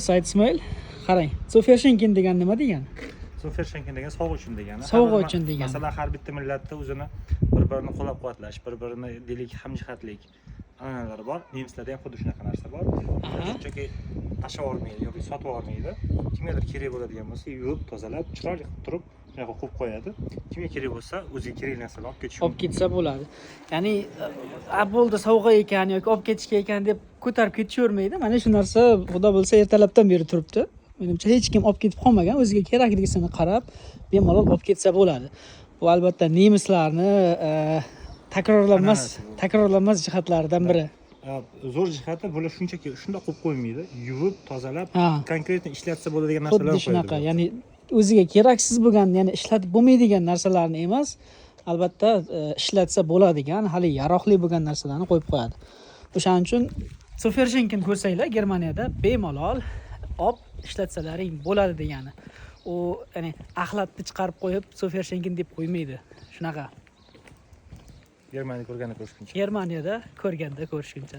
Said Ismoil, qarang, "Zu verschenken" degan nima degani? "Zu verschenken" degan sovg'a uchun degani. Sovg'a Har bir uchun degani. Masalan, har bitta millatda o'zini bir birini qo'llab quvvatlash, bir birini deylik, hamjihatlik an'analari bor. Nemislarda ham xuddi shunaqa narsa bor. Shunchaki tashlab yubormaydi yoki sotib yubormaydi. Kimgadir kerak bo'ladigan bo'lsa, yuvib, tozalab, chiroyli qilib turib, shunaqa qo'yib qo'yadi. Kimga kerak bo'lsa, o'ziga kerakli narsalarni olib ketishi Olib ketsa bo'ladi. Ya'ni, "A, bo'ldi, sovg'a ekan yoki olib ketishga ekan" deb ko'tarib ketishavermaydi. Mana shu narsa, xudo bilsa, ertalabdan beri turibdi. Menimcha, hech kim olib ketib qolmagan. O'ziga keraklisini qarab, bemalol olib ketsa bo'ladi. Bu albatta nemislarni takrorlanmas An'anasi bu. takrorlanmas jihatlaridan biri. Zo'r jihati, bular shunchaki shundoq qo'yib qo'ymaydi, yuvib, tozalab, конкретно ishlatsa bo'ladigan Xuddi narsalar shunaqa. qo'yadi. Ya'ni o'ziga keraksiz bo'lgan, ya'ni ishlatib bo'lmaydigan narsalarni emas, albatta, ishlatsa bo'ladigan, hali yaroqli bo'lgan narsalarni qo'yib qo'yadi. O'shaning uchun "Zu verschenken" ko'rsanglar Germaniyada, bemalol olib ishlatsalaring bo'ladi degani. U, ya'ni, axlatni chiqarib qo'yib, "Zu verschenken" deb qo'ymaydi. Shunaqa. Germaniyada ko'rganda ko'rishguncha. Germaniyada ko'rganda ko'rishguncha.